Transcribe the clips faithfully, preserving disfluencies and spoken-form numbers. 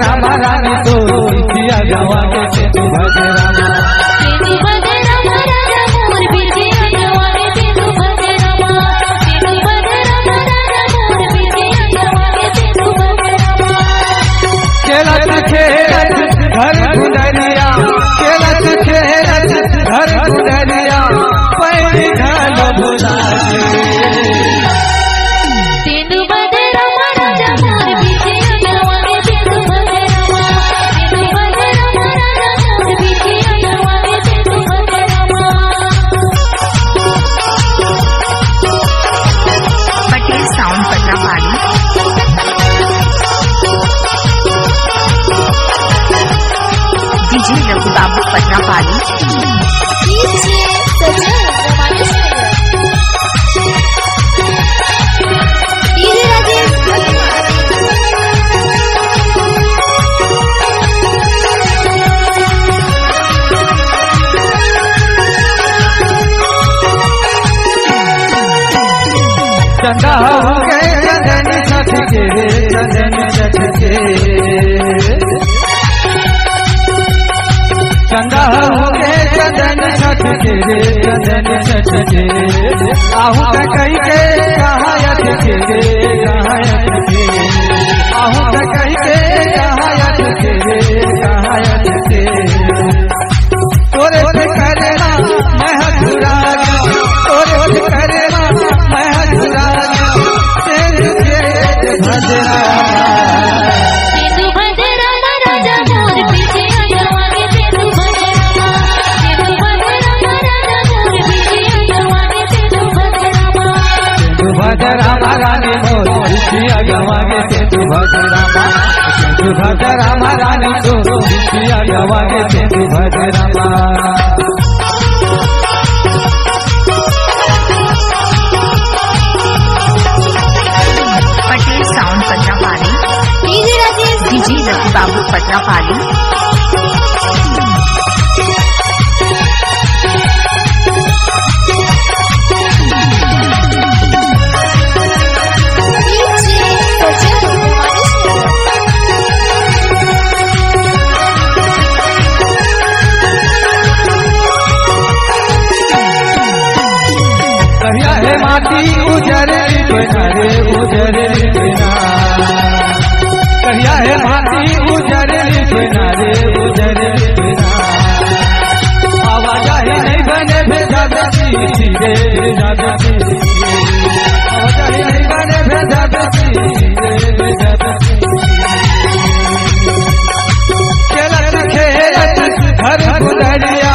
रामा रानी तोर बिटिया गवा गे तेंदू भज रामा। तेंदू भज रामा राजा मोर बिटिया गवा गे तेंदू भज रामा। तेंदू भज रामा राजा मोर बिटिया गवा गे तेंदू भज रामा। खेलत खेलत घर गुदरिया, खेलत खेलत घर गुदरिया, पैरी घालो भुला गे। तेंदू भज रामा राजा मोर बिटिया गवा गे तेंदू भज रामा। तेंदू भज रामा राजा मोर बिटिया गवा गे तेंदू भज रामा। Patel sound Patnapali. DJ Raghu Babu पटनापाली। DJ सजन रमानेश नगर। डीजे राजेश। चंदा हो गे चंदन छठ के रे, चंदन छठ के। चंदा हो गे चंदन छठ के रे, चंदन छठ के। आहूँ त कहिके कहायत के रे, कहायत के। आहूँ त कहिके कहायत के रे, कहायत के। तोरे फिकर मा मैं हथुरा गया, तोरे फिकर मा मैं हथुरा गया, तेंदू के भज रामा। तेंदू भज रामा राजा मोर बिटिया गवा गे तेंदू भज रामा। तेंदू भज रामा राजा मोर बिटिया गवा गे तेंदू भज रामा। तेंदू भज रामा रानी मोर बिटिया गवा गे तेंदू भज रामा। तेंदू भज रामा रानी तोर बिटिया गवा गे तेंदू भज रामा। Patel sound Patnapali. DJ Rajesh. DJ Raghu Babu Patnapali. करिया हे माटी उजर लिपना रे, उजर लिपना। करिया हे माटी उजर लिपना रे, उजर लिपना। आवाजाही नहीं बने भेजा दती रे, भेजा दती। आवाजाही नहीं बने भेजा दती रे, भेजा दती। खेलत खेलत घर गुदरिया,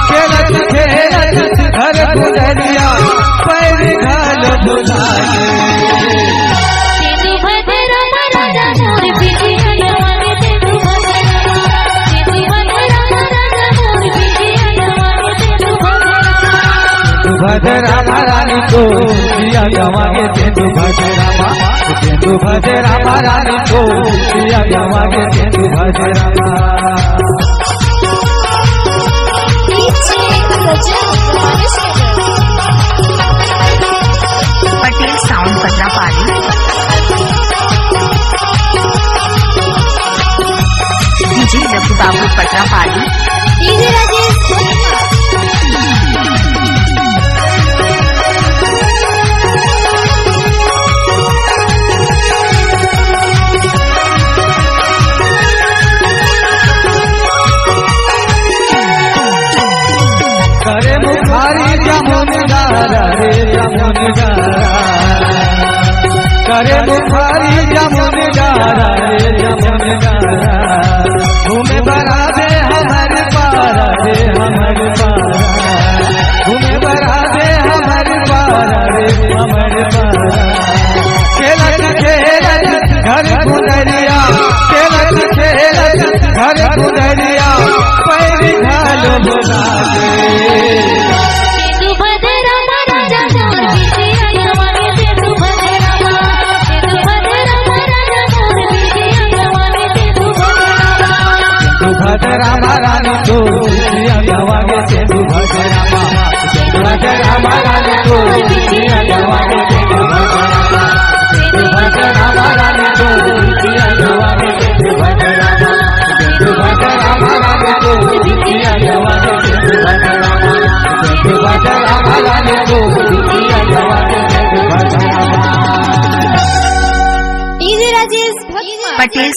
खेलत खेलत घर गुदरिया, पैर घाल भुला गे। तेंदू भज रामा राजा मोर बिटिया गवा गे तेंदू भज रामा। तेंदू भज रामा राजा मोर बिटिया गवा गे तेंदू भज रामा। तेंदू भज रामा रानी तोर बिटिया गवा गे तेंदू भज रामा। तेंदू भज रामा रानी तोर बिटिया गवा गे तेंदू भज रामा। Patel sound Patnapali. DJ Raghu Babu पटनापाली। DJ Rajesh. करे मुखारी जमुन गारा रे जमुन गारा। करे मुखारी जमुन गारा रे जमुन गारा। घूमे बराबे हमर पारा रे हमर पारा। घूमे बराबे हमर पारा रे हमर पारा। खेलत खेलत घर गुदरिया, खेलत खेलत घर गुदरिया, पैर घाल भुला गे। तेंदू भज रामा राजा मोर बिटिया गवा गे तेंदू भज रामा। तेंदू भज रामा राजा मोर बिटिया गवा गे तेंदू भज रामा। तेंदू भज रामा रानी तोर बिटिया गवा गे तेंदू भज रामा। तेंदू भज रामा रानी तोर बिटिया गवा गे तेंदू भज रामा। तेंदू भज रामा रानी तोर बिटिया गवा गे तेंदू भज रामा।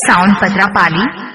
सावन पतरा पाली,